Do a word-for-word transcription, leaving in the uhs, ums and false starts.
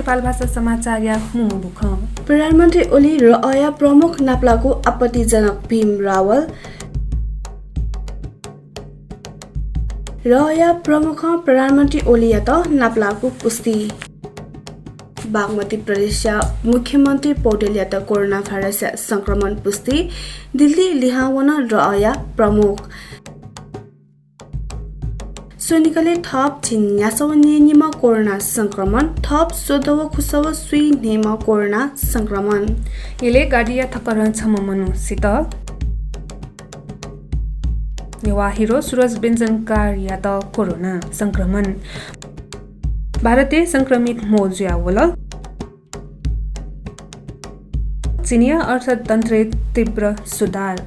पालभाषा समाचारया मू मू बुखँ। प्रधानमन्त्री ओली रअया प्रमुख नापलाःगु आपत्तिजनक भीम रावल। रअया प्रमुखं प्रधानमन्त्री ओलीयात नापलाःगु पुष्टि। बागमती प्रदेशया मुख्यमन्त्री पौडेलयात कोरोना भाइरसया संक्रमण पुष्टि। दिल्ली लिहां वन रअया प्रमुख। स्वनिगलय् थप झिंन्यासः व न्यय्निम्ह कोरोना संक्रमण, थप स्वदँ व खुसः व स्वीन्हय्म्ह कोरोना संक्रमण। यलय् गाडिया ठक्करं छम्ह मनू सित। नेवाः हिरो सुरज व्यञ्जनकारयात कोरोना संक्रमण। भारतय् संक्रमित म्हो जुयावल। चीनया अर्थतन्त्रय् तीव्र सुधार।